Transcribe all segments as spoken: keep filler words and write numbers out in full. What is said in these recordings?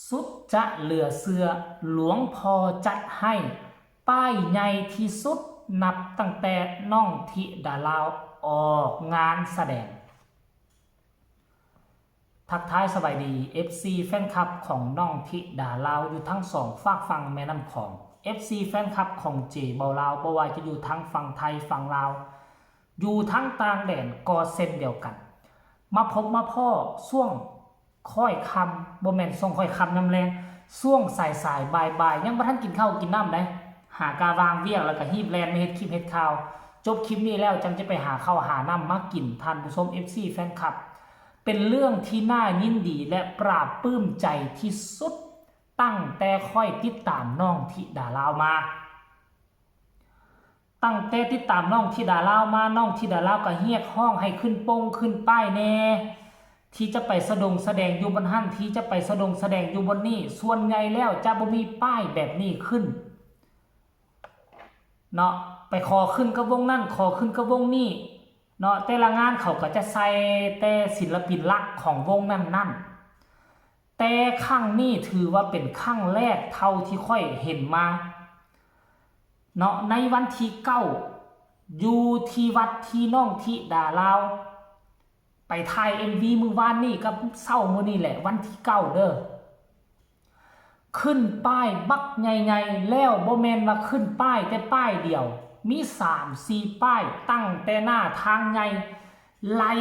สุดจะเหลือเชื่อ หลวงพ่อจัดให้ ป้ายใหญ่ที่สุดนับตั้งแต่น้องธิดาลาวออกงานแสดง ทักทายสบายดี เอฟซี แฟนคลับของน้องธิดาลาวอยู่ทั้งสองฟากฝั่งแม่น้ำของ เอฟซี แฟนคลับของเจเบาลาว บ่ว่าจะอยู่ทั้งฝั่งไทยฝั่งลาว อยู่ทั้งต่างแดนก็เช่นเดียวกัน มาพบมาพ้อช่วงค่อยค่ำ บ่แม่นช่วงค่อยค่ำนำแลง ช่วงสายๆ บ่ายๆ ยังบ่ทันกินข้าวกินน้ำใด หากาวางเวียกแล้วก็ฮีบแล่นมาเฮ็ดคลิปเฮ็ดข่าว จบคลิปนี้แล้วจั่งจะไปหาข้าวหาน้ำมากิน ท่านผู้ชม เอฟซี แฟนคลับ เป็นเรื่องที่น่ายินดีและปลาบปลื้มใจที่สุด ตั้งแต่ค่อยติดตามน้องธิดาลาวมา ตั้งแต่ติดตามน้องธิดาลาวมา น้องธิดาลาวก็เรียกร้องให้ขึ้นปงขึ้นป้ายแน่ ที่จะไปแสดงแสดงอยู่บนหั้น ที่จะไปแสดงแสดงอยู่บนนี่ ส่วนใหญ่แล้วจะบ่มีป้ายแบบนี้ขึ้น เนาะ ไปขอขึ้นกับวงนั้น ขอขึ้นกับวงนี้ เนาะ แต่ละงานเขาก็จะใส่แต่ศิลปินหลักของวงนั้นๆ แต่ครั้งนี้ถือว่าเป็นครั้งแรกเท่าที่ข้อยเห็นมา เนาะ ในวันที่เก้า อยู่ที่วัดที่น้องธิดาลาว ไปถ่าย เอ็มวี มื้อวานนี่กับเช้ามื้อนี่แหละ วันที่เก้าเด้อ ขึ้นป้ายบักใหญ่ๆ แล้วบ่แม่นว่าขึ้นป้ายแต่ป้ายเดียว มีสามสี่ป้ายตั้งแต่หน้าทางใหญ่ ไล่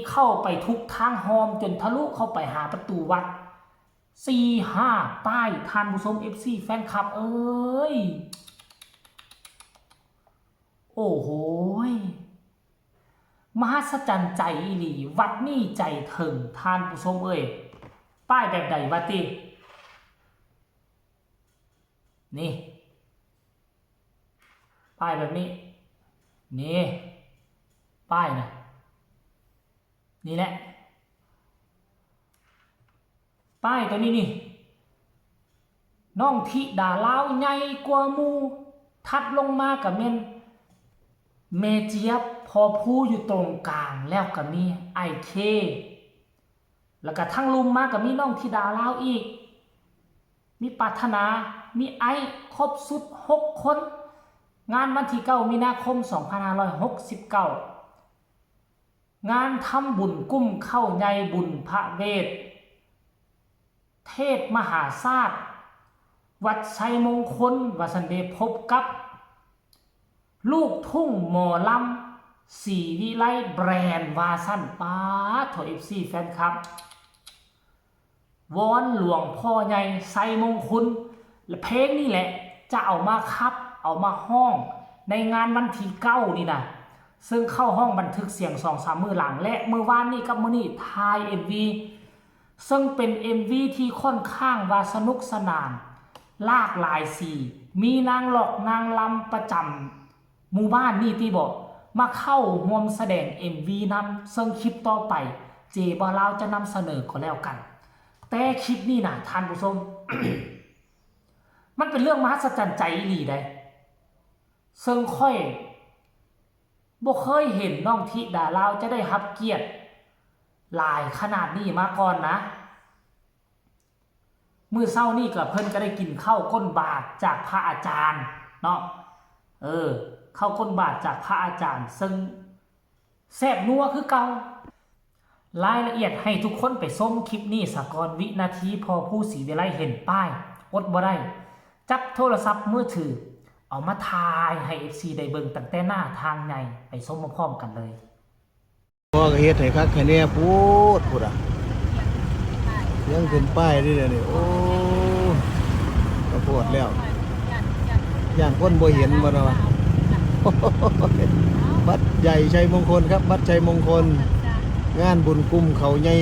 เข้าไปทุกทางฮอมจนทะลุเข้าไปหาประตูวัด สี่ห้าป้าย ท่านผู้ชม เอฟซี แฟนคลับเอ้ย โอ้โหย มหัศจรรย์ใจอีหลี วัดนี่ใจเถิง ท่านผู้ชมเอ้ย ป้ายแบบใดวะติ นี่ ป้ายแบบนี้ นี่ ป้ายนะ นี่แหละ ป้ายตัวนี้นี่ น้องธิดาลาวใหญ่กว่าหมู่ ถัดลงมาก็แม่น แม่เจี๊ยบ พ่อภูอยู่ตรงกลาง แล้วก็มีไอ้เค แล้วก็ทางลุ่มมาก็มีน้องธิดาลาวอีก มีปรารถนา มีไอ้ ครบสุดหกคน งานวันที่เก้ามีนาคมสองพันห้าร้อยหกสิบเก้า งานทำบุญกุ้มข้าวใหญ่บุญพระเวท เทศน์มหาชาติ วัดชัยมงคล ว่าซั่นเด้ พบกับ ลูกทุ่งหมอลำ ศรีวิไลแบรนด์ ว่าซั่น ป๊าดโถ เอฟซี แฟนคลับ วอนหลวงพ่อใหญ่ชัยมงคล และเพลงนี่แหละจะเอามาขับ เอามาฮ้องในงานวันที่เก้านี่นะ ซึ่งเข้าห้องบันทึกเสียงสองสามมื้อหลัง และมื้อวานนี่กับมื้อนี่ถ่าย เอ็มวี ซึ่งเป็น เอ็มวี ที่ค่อนข้างว่าสนุกสนาน หลากหลายสี มีนางล็อกนางลำประจำหมู่บ้านนี่ติบ่ มาเข้าร่วมแสดง เอ็มวี นำ ซึ่งคลิปต่อไป เจเบาลาวจะนำเสนอก็แล้วกัน แต่คลิปนี้นะท่านผู้ชม มันเป็นเรื่องมหัศจรรย์ใจอีหลีเด้ ซึ่งข้อยบ่เคยเห็นน้องธิดาลาวจะได้รับเกียรติหลายขนาดนี้มาก่อนนะ มื้อเช้านี่ก็เพิ่นก็ได้กินข้าวก้นบาตรจากพระอาจารย์เนาะ เออ ข้าวก้นบาตรจากพระอาจารย์ ซึ่งแซ่บนัวคือเก่า รายละเอียดให้ทุกคนไปชมคลิปนี้ซะก่อน วินาทีพ่อภูศรีวิไลเห็นป้าย อดบ่ได้ จับโทรศัพท์มือถือ เอามาถ่ายให้ เอฟซี ได้เบิ่งตั้งแต่หน้าทางใหญ่ ไปชมพร้อมๆกันเลย พ่อก็เฮ็ดให้คักให้แน่พูดพูดอ่ะ ยังขึ้นป้ายนี่เดี๋ยวนี้ โอ้ ก็โพดแล้ว ย่านคนบ่เห็นบ่เนาะ วัดใหญ่ชัยมงคลครับ วัดชัยมงคล งานบุญกุ้มข้าวใหญ่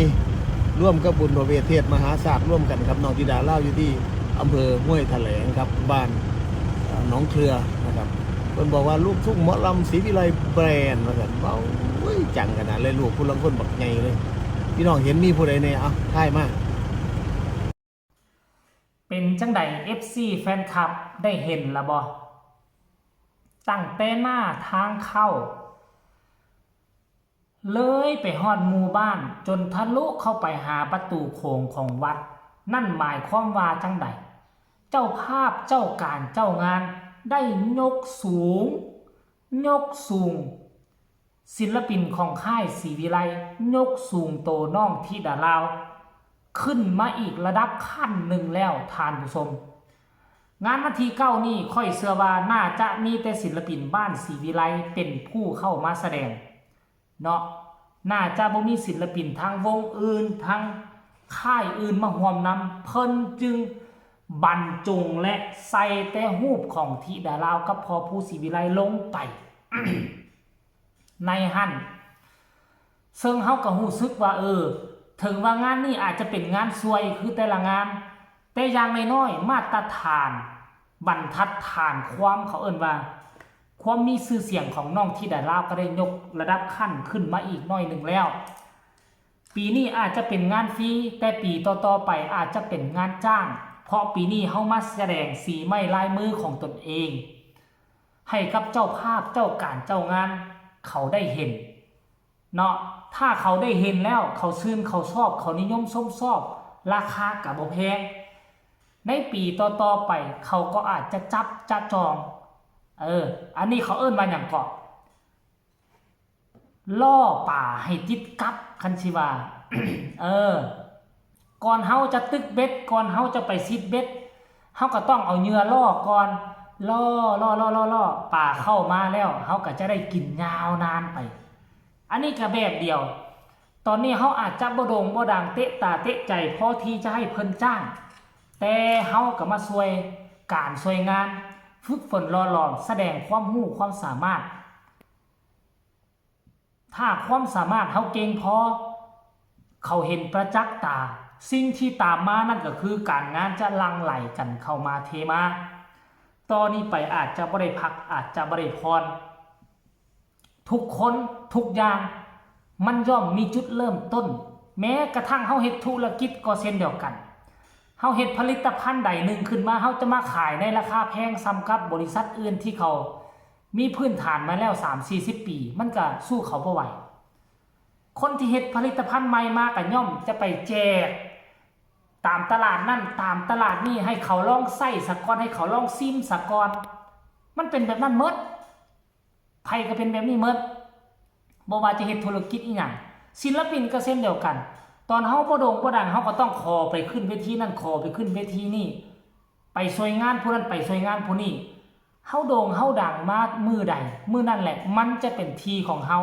ร่วมกับบุญพระเวทเทศน์มหาชาติร่วมกันครับ น้องธิดาลาวอยู่ที่อำเภอห้วยแถลงครับ บ้าน เอ่อ หนองเครือนะครับ เพิ่นบอกว่าลูกทุ่งหมอลำศรีวิไลแบรนด์ว่าซั่น เว้า โอ้ย จังขนาดเลย ลูกผู้ลางคนบักใหญ่เลย พี่น้องเห็นมีผู้ใดแน่ เอ้า ทายมา เป็นจั่งใด เอฟซี แฟนคลับ ได้เห็นละบ่ ตั้งแต่หน้าทางเข้า เลยไปฮอดหมู่บ้าน จนทะลุเข้าไปหาประตูโขงของวัด นั่นหมายความว่าจั่งใด เจ้าภาพเจ้าการเจ้างานได้ยกสูง ยกสูง ศิลปินของค่ายศรีวิไล ยกสูงโตน้องธิดาลาว ขึ้นมาอีกระดับขั้นหนึ่งแล้วท่านผู้ชม งานวันที่เก้านี่ข้อยเชื่อว่าน่าจะมีแต่ศิลปินบ้านศรีวิไลเป็นผู้เข้ามาแสดง เนาะ น่าจะบ่มีศิลปินทางวงอื่นทางค่ายอื่นมาร่วมนำ เพิ่นจึงบรรจงและใส่แต่รูปของธิดาลาวกับพ่อภูศรีวิไลลงไป ในหั่น ซึ่งเฮาก็รู้สึกว่า เออ ถึงว่างานนี้อาจจะเป็นงานซวยคือแต่ละงาน แต่อย่างน้อยๆมาตรฐาน บรรทัดฐานความเขาเอิ้นว่า ความมีชื่อเสียงของน้องธิดาลาวก็ได้ยกระดับขั้นขึ้นมาอีกหน่อยหนึ่งแล้ว ปีนี้อาจจะเป็นงานฟรี แต่ปีต่อๆไปอาจจะเป็นงานจ้าง เพราะปีนี้เฮามาแสดงสีไม้ลายมือของตนเอง ให้กับเจ้าภาพเจ้าการเจ้างานเขาได้เห็น เนาะ ถ้าเขาได้เห็นแล้ว เขาชื่นเขาชอบ เขานิยมชมชอบ ราคาก็บ่แพง ในปีต่อๆไป เขาก็อาจจะจับจะจอง เออ อันนี้เขาเอิ้นว่าหยังเกาะ ล่อปลาให้ติดกับ คันสิว่า เออ ก่อนเฮาจะตึกเบ็ด ก่อนเฮาจะไปซิดเบ็ด เฮาก็ต้องเอาเหยื่อล่อก่อน ล่อ ล่อ ล่อ ล่อ ล่อ ปลาเข้ามาแล้ว เฮาก็จะได้กินยาวนานไป อันนี้ก็แบบเดียว ตอนนี้เฮาอาจจะบ่โด่งบ่ดังเตะตาเตะใจพอที่จะให้เพิ่นจ้าง แต่เฮาก็มาซวยการซวยงาน ฝึกฝนหล่อหลอม แสดงความรู้ความสามารถ ถ้าความสามารถเฮาเก่งพอ เขาเห็นประจักษ์ตา สิ่งที่ตามมานั่นก็คือการงานจะหลั่งไหลกันเข้ามาเทมา ต่อนี้ไปอาจจะบ่ได้พัก อาจจะบ่ได้ผ่อน ทุกคนทุกอย่าง มันย่อมมีจุดเริ่มต้น แม้กระทั่งเฮาเฮ็ดธุรกิจก็เช่นเดียวกัน เฮาเฮ็ดผลิตภัณฑ์ใดหนึ่งขึ้นมา เฮาจะมาขายในราคาแพงส่ำกับบริษัทอื่นที่เขามีพื้นฐานมาแล้วสามสี่สิบปี มันก็สู้เขาบ่ไหว คนที่เฮ็ดผลิตภัณฑ์ใหม่มาก็ย่อมจะไปแจกตามตลาดนั่นตามตลาดนี่ ให้เขาลองใช้ซะก่อน ให้เขาลองชิมซะก่อน มันเป็นแบบนั้นหมด ไผก็เป็นแบบนี้หมด บ่ว่าจะเฮ็ดธุรกิจอีหยัง ศิลปินก็เช่นเดียวกัน ตอนเฮาบ่โด่งบ่ดัง เฮาก็ต้องขอไปขึ้นเวทีนั่น ขอไปขึ้นเวทีนี่ ไปซวยงานผู้นั้น ไปซวยงานผู้นี้ เฮาโด่งเฮาดังมามื้อใด มื้อนั่นแหละ มันจะเป็นที่ของเฮา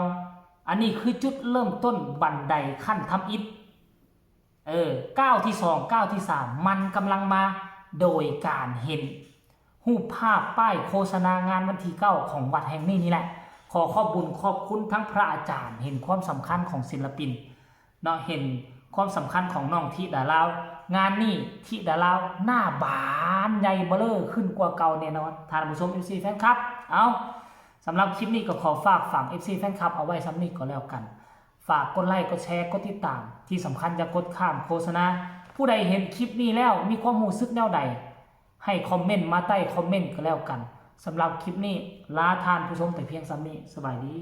อันนี้คือจุดเริ่มต้นบันไดขั้นทำอิฐ เออ ก้าวที่สอง ก้าวที่สาม มันกำลังมา โดยการเห็นรูปภาพป้ายโฆษณางานวันที่เก้าของวัดแห่งนี้นี่แหละ ขอขอบบุญขอบคุณทั้งพระอาจารย์ เห็นความสำคัญของศิลปิน เนาะ เห็นความสำคัญของน้องธิดาลาว งานนี้ธิดาลาวหน้าบานใหญ่เบ้อเร่อขึ้นกว่าเก่าแน่นอน ท่านผู้ชม เอฟซี แฟนคลับ เอา สำหรับคลิปนี้ก็ขอฝากฝัง เอฟซี แฟนคลับ เอาไว้ส่ำนี้ก็แล้วกัน ฝากกดไลค์ กดแชร์ กดติดตาม ที่สำคัญอย่ากดข้ามโฆษณา ผู้ใดเห็นคลิปนี้แล้วมีความรู้สึกแนวใด ให้คอมเมนต์มาใต้คอมเมนต์ก็แล้วกัน สำหรับคลิปนี้ลาท่านผู้ชมแต่เพียงส่ำนี้ สบายดี